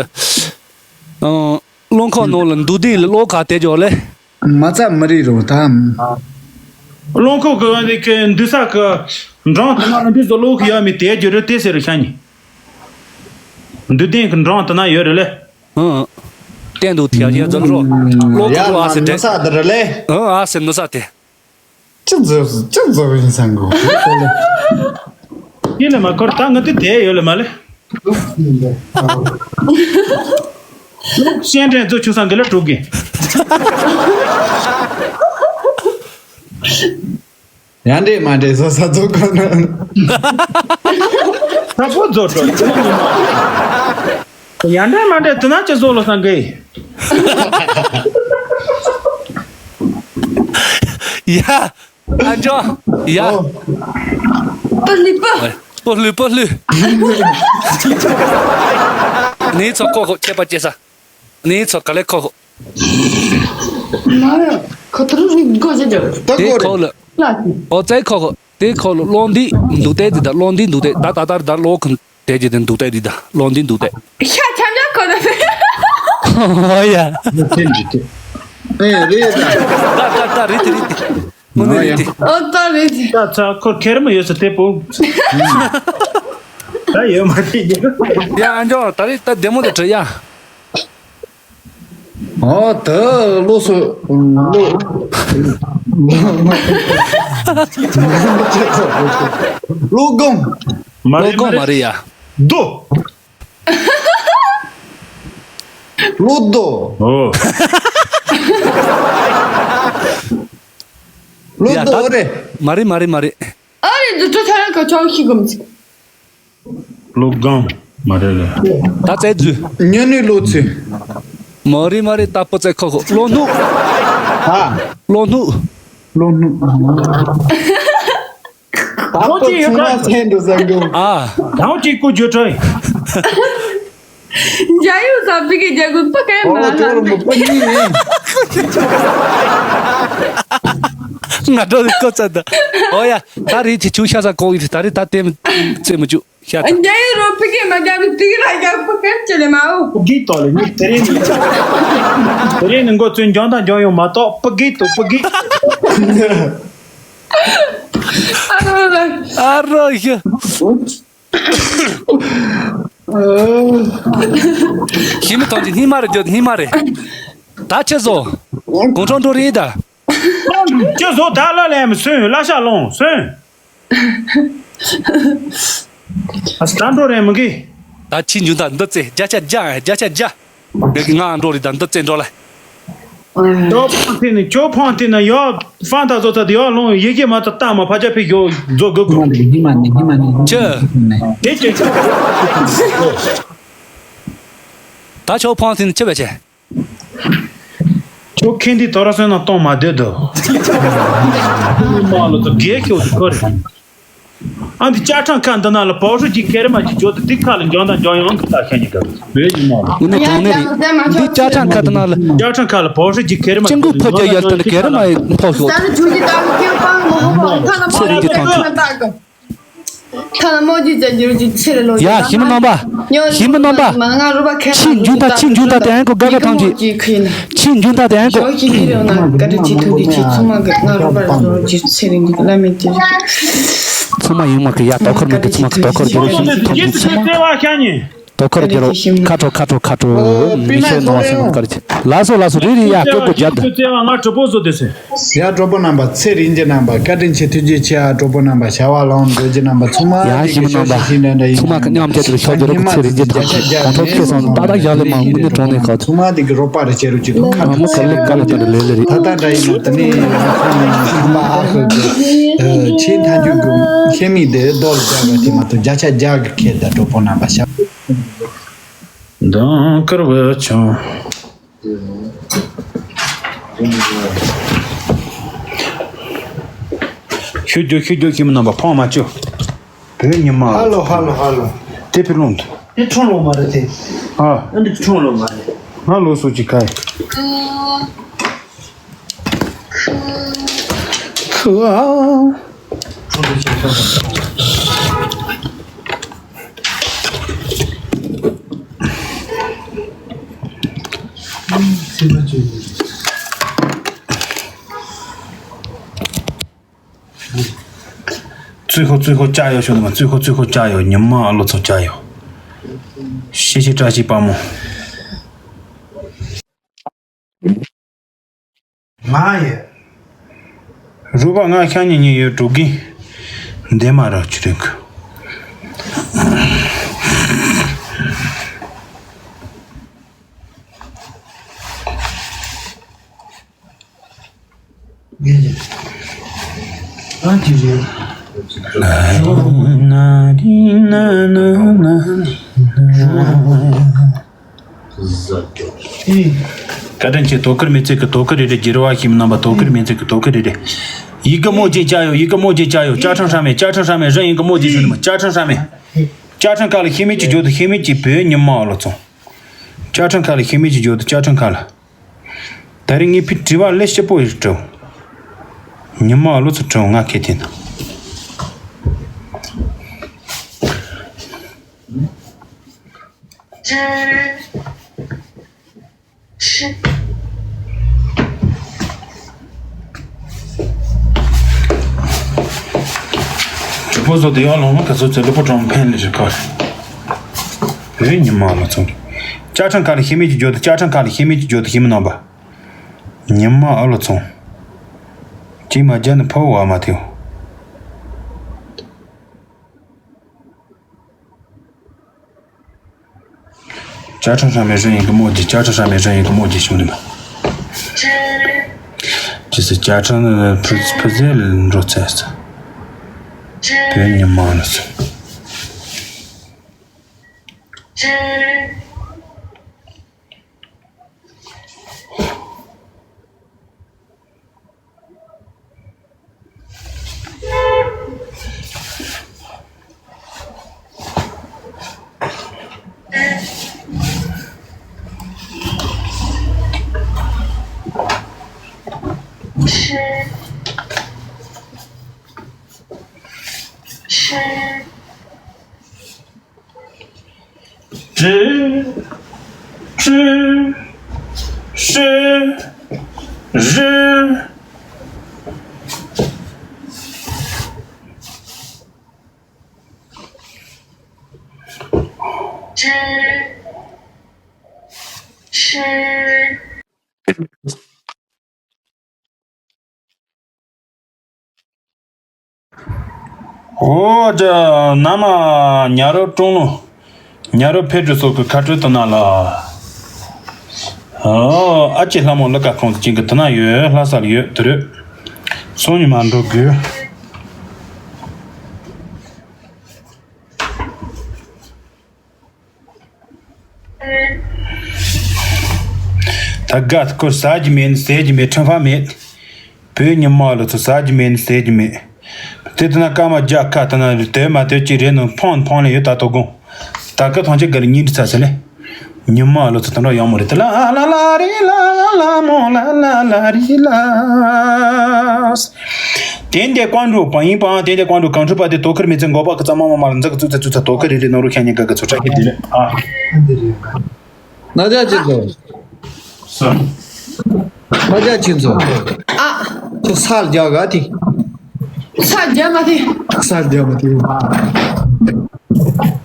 ཨང་། རླངས་འཁོར་ནང་ལ་འདུག་སྟེ་ལ་གློག་ག་དེ་འཇོག་ལེ། མ་རྩ་མི་རིག་རུང་ད། རླངས་འཁོར་གི་གི་འདུག་ས་གི་འགྲམ་དུ་མ་ལ་འདུག་ཟོ་གློག་གི་ཡོད་མི་དེ་རྒྱུ་རེད་དེ་ཟེར་རུ་ཤ་ཉི། འདུག་སྟེང་གི་འགྲམ་དུ་ན་ཡོད་རེད་ལེ། ཨང་། བསྟན་འདུག་ཐལ་ཡ་འཛོམས་རོགས། ལོ་ཁོ་ཡ་ལོ་ཨ་སེ་མ་དེ། ནུ་ས་དེ་རེད་ལེ། ཨང་ཨ་སེ་ནུ་ས་དེ། ཅི་འཛོམས་ཅི་འཛོམས་ཡིན་ས་འགོ། ཡིན་ལེ་མ་ཁོར་ད་ང་དེ་དེ་ཡོད་ལེ་མ་ལེ། ལོ་ཤེས་འདྲེན་རྫོ་ཆུ་སང་གི་ལ་གྲུབ་གི། ཡང་འདྲེ་མ་འདྲེ་བཟོ་ས་བཙོ་གོ་ན། ས་ཕོ་རྫོ་གྲོ། ཡང་འདྲེ་མ་འདྲེ་དུ་ན་ཅི་བཟོ་ལོ་སང་གི། ཡ། ཨ་འཇོ། ཡ། ཨོ། པ་ལི་པ། པོ་ལུ་པོ་ལུ། ནི་ཚོ་ཀོ་ཁོ་ཁྱད་པར་ཅེ་ས། ནི་ཚོ་ག་ལེ་ཁོ་ཁོ། མ་ཁོ་ཐུར་རིག་གོ་ཅེ་ཅེ། ད་དེ་གོ་ཁོ་རེད། ལ། ཨོ་ཙའི་ཁོ་ཁོ། དེ་ཁོ་ལོ་གློག་འདི་འདུག་སྟེ་འདི་ད་གློག་འདི་འདུག་སྟེ་ད་ད་ད་ད་གློག་ཁུན་དེ་ཅི་དེ་འདུག་སྟེ་འདི་ད་གློག་འདི་འདུག་སྟེ། ཤ་ཆམ་ཆམ་ཁོ་ན་ཕེ། ཨོ་ཡ། ཨེ་རེད་ད། ད་ད་ད་རེད་དེ་རེད་དེ། ཨོ་ཡ། ཨོ་ད་རེད་དེ། ད་ཚ་ཁོ་ཁེར་མ་ཡོད་ས་དེ་པོ། ད་ཡོད་མ་དེ་ཡོད། ཡ་ཨ་འཇོ་ད་རེད་ད་བདེ་མོ་དེ་དྲི་ཡ། ཨོ་ད་ལོ་སོ་ལོ། ལོ་གོང་། མ་ལོ་རེད་མ་གོང་མ་རེད། རེད་ཡ། རྡོ། ལོ་རྡོ། ཨོ། ལོ་ཡ་རྡོ་ད་རེད། མ་རེད་མ་རེད་མ་རེད། ཨ་རེ་འདི་ཚོ་ཐ་ར་ཁ་ཆོག་ཤི་གམ་ཚིག་ལོ་གང་མ་རེད་ལ། ད་ཙེ་རྫུ། ཉོ་ནུས་ལོ་ཚུ། མ་རེད་མ་རེད་ད་པོ་ཙེ་ཁོ་ཁོ་ལོ་ནུ། ཧ། ལོ་ནུ། ལོ་ནུ། ད་པོ་ཚུ་མ་ཚན་འགྲོ་ས་འགྲོ། ཨ། དང་གཅིག་ཀུ་ཇོ་ཁྲོས། འཇའ་ཡུ་ཟབ་ཅིག་གི་རྒྱལ་ཀུན་པ་ཀའི་ཨོ་མ་ལ་ཇོ་རུ་མོ་པ་ཉིད་ཡིན། ང་འགྲོ་ལི་ཀོ་ཙ་ད། ཨོ་ཡ། ད་རེས་ཁྱེད་ཆུ་ཤ་ས་ཀོ་ཡི་ད་རེས་ད་ལྟའི་རྩེ་མི་བཅུག་ཤ་ད། འཇའ་ཡུ་རོ་པི་ཀའི་མ་རྒྱབ་ནི་དིག་ར་རྒྱབ་པ་ཀའི་ཅི་ལེ་མའོ། པུ་གི་ཏོ་ལེ་ནི་དེ་རིང་ནི། དེ་རིང་ནི་འགོ་ཚུན་འཇོན་དང་འཇོན་ཡོང་མ་གཏོགས་པུ་གི་ཏོ་པུ་གི། ཨ་རོ་ཡ། ཞི་མི་ཐོན་གྱི་སྙིང་མ་རེད་རྒྱུ་སྙིང་མ་རེད། ད་ཁྱེད་ཚོ། གུང་ཁྲང་འགྲོ་རེད་ད། ཁྱེད་ཚོ་ད་ལ་ལས་མི་སོན་ལ་ཤ་ལོང་སོན། ཨ་ད་འགྲོ་རེད་མི་གི། ད་ཁྱི་འཇུ་ད་འདི་ཙེ་བརྒྱ་ཆ་བརྒྱ་བརྒྱ་ཆ་བརྒྱ། ངས་ཀྱི་ང་འགྲོ་རེད་ད་འདི་ཙེ་འགྲོ་ལ། ཅོ་ཕང་ཐི་ནི་ཅོ་ཕང་ཐི་ན་ཡོ་ཕང་ད་ཚོ་ཚ་དེ་ཡོ་ལོང་ཡི་གེ་མ་ཚོ་ལྟ་མ་ཕ་ཆ་ཕི་ཡོ་རྫོ་གི་ཁོ། ཉི་མ་ནི་ཉི་མ་ནི་ཉི་མ་ནི་ཅི། དེ་ཅི་ཅི། ད་ཅོ་ཕང་ཐི་ནི་ཅི་བས་ཆེ། ཁྱོད་ཁེ་འདི་དོ་ར་སོན་ན་གཏོང་མ་སྡོད་དོ། མ་ལོ་ཚོ་རྒྱལ་ཁྱོད་ཁོ་རེད། ཨ་འདི་ཅ་ཁྲང་ཁ་འདི་ན་ལ་པའོ་ཧྲུ་ཅི་ཁེ་རེ་མ་ཅི་ཇོ་དི་ཏི་ཁ་ལ་འཇོན་དང་འཇོན་ཡོང་གི་ལྟ་ཤ་ཉི་ག་བོད་ཉི་མ་ལ། འདི་གྲོང་ནས་རེད། འདི་ཅ་ཁྲང་ཁ་འདི་ན་ལ། ཅ་ཁྲང་ཁ་ལ་པའོ་ཧྲུ་ཅི་ཁེ་རེ་མ་ཅི་འགུལ་ཕོ་རྒྱ་ཡར་ཏན་ཁེ་རེ་མ་ཕོ་ཤོག་ཚེ་རིང་གི་ཐང་ཆུ། ཐ་ན་མོ་ཇི་ཙེ་ཇི་རུ་ཅི་ཚེ་རེ་ལོ། ཡ་ཞི་མི་རྣམ་པ། ཞི་མི་རྣམ་པ། ཕྱི་འཇུན་ཐ་ཕྱི་འཇུན་ཐ་དེ་ཨན་ཀོ་ག་ག་ཐང་ཅི། ཕྱི་འཇུན་ཐ་དེ་ཨན་ཀོ། ཞོ་ཞི་མི་རེ་ན་ག་རེ་ཅི་ཐུག་གི་ཅི་ཚང་མ་གི་ང་རུ་པ་རེ་ལོ་ཅི་ཚེ་རིང་གི་བླ་མེད་ཅི། ཚང་མ་ཡིན་མ་གི་ཡ་དོ་ཁར་མི་གི་ཚང་མ་གི་དོ་ཁར་གི་རུ་ཞི་ཐང་ཅི་ཚང་མ། དོ་ཁར་གི་རུ་ཁ་ཁྲོ་ཁ་ཁྲོ་ཁ་ཁྲོ། མི་ཤེས་ནོ་སེ་མ་གར་ཅི། ལ་སོ་ལ་སོ་རི་རི་ཡ་ཀོ་ཀོ་ཇ་ད། ང་གྲོགས་པོ་བཟོ་དེ་སེ། ཡ་གྲོགས་པོ་རྣམ་པ་ཚེ་རིང་གི་རྣམ་པ་བཀའ་དྲིན་ཆེ་ཐུགས་རྗེ་ཆེ་ཨ་གྲོགས་པོ་རྣམ་པ་བྱ་བ་ལོངས་འགྲོ་རྒྱུ་རྣམ་པ་ཚང་མ་ཡ་ཞི་མི་རྣམ་པ་ཚང་མ་གི་མཉམ་བྱས་ཏེ་ཤོག་རྒྱུ་རོགས་ཚེ་རིང་གི་ཐང་གོང་ཁྲོ་ཁེ་སང་ད་ད་ཞག་ལས་མ་དངོས་གནས་གྲོང་ནས་ཁ་ཚང་མ་དེ་གི་རོགས་པ་རེ་བྱེད་རོགས་ཀྱི་ཐོག་ཁ་མོ་ག་ལེ་ག་ལེ་ག་ལེ་ལེ་ལེ་རེད། ད་ལྟ་འདྲ་ཡིན་ན་དེ་ནས་ང་ཚོ་ནས་ཚང་མ་ཨ་ཧོ་གི་ཆེས་མཐའ་མཇུག་གི་ཤེས་མིག་དེ་རྡོ་ལ་རྒྱག་པ་དེ་མ་གཏོགས་བརྒྱ་ཆ་བརྒྱ་གི་ཁེ་ད་གྲོགས་པོ་རྣམ་པ་ཤ། མདང་དཀར་བ་ཆང་། ཤུ་རྒྱུ་ཤུ་རྒྱུ་ཤི་མི་རྣམ་པ་ཕོང་མ་བཅུ། བོད་ཉི་མ། ཧ་ལོ་ཧ་ལོ་ཧ་ལོ། དེ་ཕི་ལོང་དུ། དེ་ཁྲོང་ལོ་མ་རེད་དེ། ཨ། ཨ་འདི་ཁྲོང་ལོ་མ་རེད། ང་ལོ་སོ་ཅི་ཁ་ཡི། 最后最后加油，兄弟们，最后最后加油，你们啊，老总加油！谢谢扎西巴木。 མ་ཡེ། རུ་པ་ང་ཤ་ཉེ་ཉེ་ཡོད་འགྲོ་གི། འདས་མ་ར་ཆུ་རིང་གི། ཨ་ཅི་རེད། བཀའ་དྲིན་ཆེ། དོ་ཁུར་མེ་ཚེ་གི། དོ་ཁུར་རེ་རེ། རྒྱལ་བ་ཞིམ་རྣམ་པ། དོ་ཁུར་མེ་ཚེ་གི། དོ་ཁུར་རེ་རེ། 一个墨镜加油，一个墨镜加油。 家常上面，家常上面，任一个墨镜兄弟们，家常上面。 家常卡了，黑妹去觉得黑妹去别你妈了，总。家常卡了，黑妹去觉得家常卡了。但是你比这把来些不会走，你妈了，总，我给听。 直播做的要弄个做这个不装配的这个。哎，你妈了，总。 家常卡里黑妹去觉得，家常卡里黑妹去觉得黑妹弄吧。你妈了，总。今晚真的跑我嘛丢。 家常上面认一个墨迹，家常上面认一个墨迹，兄弟们。这是家常的，不不热了，你说这是，别你妈了是。 Zhi, zhi, shi, zhi. Zhi, shi. འོ་ཅག་ན་མ་ཉ་རོ་ཀྲུང་ལུ། ཉ་རོ་ཕེ་ཀྲུ་སོགས་ཀྱི་ཁ་སྤྲོད་དུ་ན་ལ། ཨོ་ཨ་ཅེ་ལྷ་མོ་ལ་ཀ་ཁོང་ཚོ་ཅིང་གི་དུ་ན་ཡོད། ལྷ་ས་ལ་ཡོད། དུ་རུ་སོང་ཉི་མ་འགྲོ་དགོས། ད་དགའ་སྐོར་ཟ་རྒྱུ་མེད་ཟས་རྒྱུ་མེད་ཁྲིམས་ཕ་མེད། བོད་ཉི་མ་ལོ་ཚོ་ཟ་རྒྱུ་མེད་ཟས་རྒྱུ་མེད། དེ་ལྟ་ན་སྐར་མ་བརྒྱ་ཁ་ལྟ་ན་དོད་མ་དོད་ཅིག་རེད་ནོ། ཕོན་ཕོན་ལས་ཡོད་ད་དོ་དགོང་། ད་སྐར་ཐང་ཆེ་ག་ལ་ཉིན་འདྲི་ཚ་ཟེར་ལེ། ཉི་མ་ལོ་ཚོ་དང་འགྲོ་ཡོང་མོ་རེད་དེ་ལ་ལ་ལ་རི་ལ་ལ་ལ་མོ་ལ་ལ་ལ་རི་ལ། དེ་འདྲའི་ཀོང་འགྲོ་པ་ཡིན་པའང་དེ་འདྲའི་ཀོང་འགྲོ་གང་འཕྲོད་པ་དེ་དོ་ཁུར་མི་ཚེ་འགོག་པ་གི་ཙམ་མ་མ་མ་ལ་འཛག་ཙུ་ཚ་ཙུ་ཚ་དོ་ཁུར་རི་རི་ནོ་རུ་ཁྱ་ཉི་ག་གི་ཚོ་ཁྲ་གི་དེ་ལེ་ཨ། ན་ཇ་ཅི་ཚོ། ས། ན་ཇ་ཅི་ཚོ། ཨ། ཁྱོད་ས་རྒྱག་ག་དེ། ས་རྒྱག་མ་དེ། ས་རྒྱག་མ་དེ།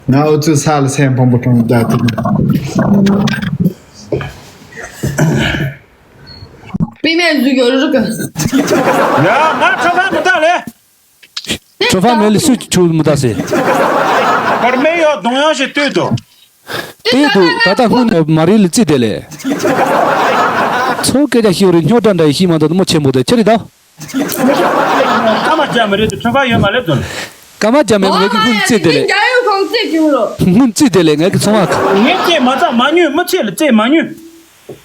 ང་འུ་ཚོའི་ས་ལ་སེམས་ཕམ་པོ་གྲོང་རྒྱག་དེ། པི་མེ་ཟུག་ཡོད་རུ་ག་ཡ་ང་ཁྲ་ཁ་མི་ད་ལེ། ཁྲོ་ཕ་མེ་ལི་སུ་ཆུ་མི་ད་སེ། པར་མེ་ཡོ་གདོང་ཡང་ཞིག་ལྟོས་དོ། ལྟོས་དོ་ད་ལྟ་སྔོན་ནས་མ་རི་ལི་རྩིས་དེ་ལས། ཚོ་སྐད་ཆ་ཤི་བ་རི་སྨྱོ་དྲ་འདྲ་ཡི་ཤི་མ་ད་དུ་མོ་ཆེན་པོ་དེ་ཁྱེར་རི་ད། ཀ་མ་རྒྱ་མི་རེད་དུ་ཁྲོ་ཕ་ཡོད་མ་ལེ་དོ། ཀ་མ་རྒྱ་མེ་མེ་གི་སྔོན་རྩིས་དེ་ལས། རྒྱ་ཡོད་ཁང་རྩིས་ཀྱི་རོ། སྔོན་རྩིས་དེ་ལས་ངས་ཀྱི་ཚོང་བ། ངས་རྩིས་མ་ཚ་མ་ཉོས་མི་ཚེ་ལ་རྩིས་མ་ཉོས།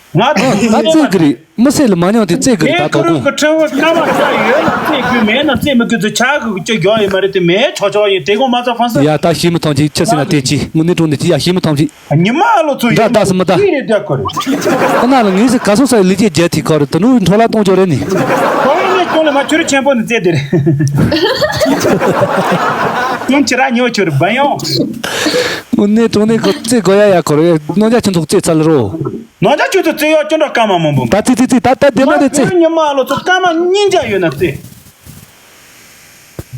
ང་ད་རྩེད་གི་རེད། མི་སེར་ལ་མ་ཉམས་དེ་རྩེད་གི་རེད་ད་དོ་དགོང་། ཁྲེ་བོ་སྐར་མ་ཆ་ཡོད་ན་རྩེད་གི་མེད་ན་རྩེད་མི་གི་ཚོ་ཆ་གི་ཅི་རྒྱོ་ཡི་མ་རེད་དེ་མེད་ཆོག་ཆོག་ཡིན་དེ་གོང་མ་ཚ་ཧྥང་སི། ཡ་ད་ཤི་མི་ཐོང་ཅིག་ཆི་སི་ན་དེ་ཅི་དངོས་གནས་དྲུང་ནས་ཅི་ཡ་ཤི་མི་ཐོང་ཅིག་ཉི་མ་ལོ་ཚོ་འདྲ་ཡོད་ད་སི་མི་ད། ཁྱི་རེད་དེ་ཁོ་རེད། ཁོ་ན་ལ་ངེས་སི་ག་སོ་ས་ལི་ཅེ་རྒྱལ་ཐི་ཁོ་རེད་དུ་ནུ་འཕྲོ་ལ་གཏོང་ཆོག་རེད་ནི། ཁོ་རེད་ནི། ཁྱོད་ལ་མ་ཁྱོད་ར་ཆེན་པོ་ནི་རྩེ་དེ་རེད། ཁྱོད་ཁྱི་ར་ཉོ་ཁྱོད་ར་བན་ཡོང་། དངོས་གནས་དྲང་གནས་ཁོ་རྩེ་དགོས་ཡ། ཡ་ཁོ་རེ་རྣམ་རྒྱལ་ཁྱོད་ཚོ་རྩེ་ཚར་ལ་རོ། རྣམ་རྒྱལ་ཁྱོད་ཚོ་རྩེ་ཡོད་ཅོ་འདྲ་སྐར་མ་མང་པོ། ད་རྩེ་རྩེ་རྩེ། ད་ད་དེ་མ་དེ་རྩེ། ཉི་མ་ལོ་ཚོ་སྐར་མ་གཉིས་བརྒྱ་ཡོད་ན་རྩེ།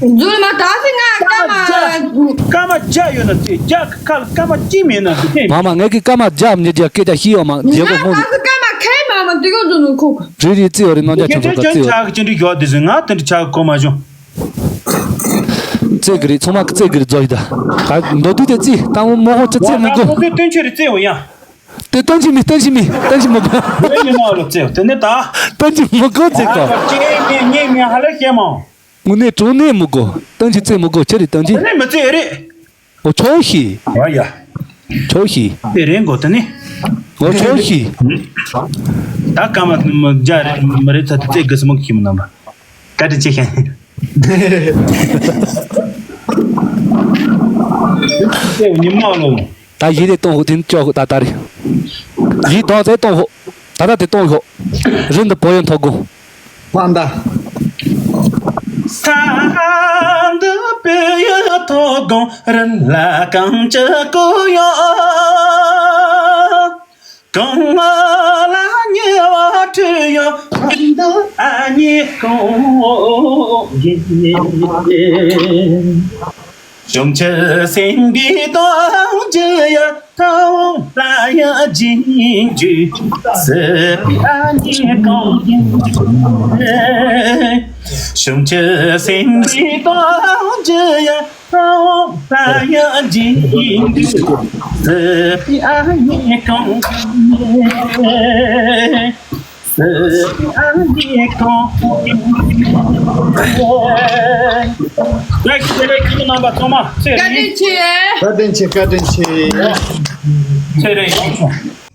རྫུན་མ་ད་སི་ང་སྐར་མ་སྐར་མ་བརྒྱ་ཡོད་ན་རྩེ། བརྒྱ་གི་ཁ་ལ་སྐར་མ་གཅིག་མེད་ན་རྩེ། མ་མ་ངས་ཀྱི་སྐར་མ་བརྒྱ་མི་བརྒྱ་སྐད་ཆ་ཤི་ཡོད་མ་རྒྱལ་པོ་ང་སྔོན་ད་སི་སྐར་མ་ཁའི་མ་མ་འདི་གོ་རྫུན་མ་ཁོ། རེད་རེད། རྩེ་ཡོད་རེད། རྣམ་རྒྱལ་ཁྱོད་ཚོ་རྩེ་ཡོད། ཁྱོད་ཆ་གི་ཅི་འདྲ་ཡོད་དེ་ཟིན་ང་དེ་འདྲ་ཆ་གི་གོ་མ་བྱུང་། རྩེ་གི་རེད། ཚང་མ་གི་རྩེ་གི་རེད། རྫོགས་ཡི་ད། ད་མདོ་དུས་དེ་རྩེ་ད་མོ་མོ་ཧོ་ཅི་རྩེ་མི་དགོས། ང་ཚོ་སྟོན་ཆོས་རེད་རྩེ་འོ་ཡ། དེ་སྟོན་གྱི་མི་སྟོན་གྱི་མི་སྟོན་གྱི་མི་དགོས། ཨེ་ཡིན་ནོ་རོ་རྩེ་དེ་ནི་ད། སྟོན་གྱི་མི་དགོས་རྩེ་གོ། ཅི་ངས་ངས་ངས་ཧ་ལས་ཤེས་མ། དངོས་གནས་དྲང་གནས་མི་དགོས། སྟོན་གྱི་རྩེ་མི་དགོས། ཁྱེད་རེད་སྟོན་གྱི། དེ་ནི་མི་རྩེ་རེད། འོ་ཆོག་ཤི། ཨ་ཡ། ཆོག་ཤི། དེ་རེད་འགོ་དེ་ནི། འོ་ཆོག་ཤི། ད་སྐར་མ་མི་བརྒྱ་རེད་མི་རེད་ཚ་དེ་རྩེ་དགོས་སི་མོ་གི་མི་རྣམ་པ། བཀའ་དྲིན་ཆེ་ཤག་ཉི་མ་ལོ། ད་གཞི་དེ་གཏོང་ཧོ་དེ་ནི་ཅོག་ད་ད་རེད། གཞི་གཏོང་ཚེ་གཏོང་ཧོ། ད་ད་དེ་གཏོང་ཧོ། རི་འདི་བོད་ཡུལ་མཐོ་སྒང་། ཕ་མདའ། ས་འདི་བོད་ཡུལ་མཐོ་སྒང་རི་ལ་གངས་ཀྱི་སྐོར་ཡོད། གངས་ལ་ཉེ་བ་ཁྲོད་ཡོད་འདི་ཨ་ཉེ་གངས་ཡིན། གཞུང་ཆེན་སེམས་པའི་གཏམ་རྒྱུད་ཡ་ཐོག་ལ་ཡ་རྗེས་འཇུག་སྲིད་པའི་ཨ་ཉེ་གངས་ཡིན། གཞུང་ཆེན་སེམས་པའི་གཏམ་རྒྱུད་ཡ་ཐོག་ལ་ཡ་རྗེས་འཇུག་སྲིད་པའི་ཨ་ཉེ་གངས་ཡིན། སྲིད་པའི་ཨ་ཉེ་གངས་ཡིན། བཀའ་དྲིན་ཆེ། བཀའ་དྲིན་ཆེ། བཀའ་དྲིན་ཆེ། བཀའ་དྲིན་ཆེ། ཚེ་རིང་།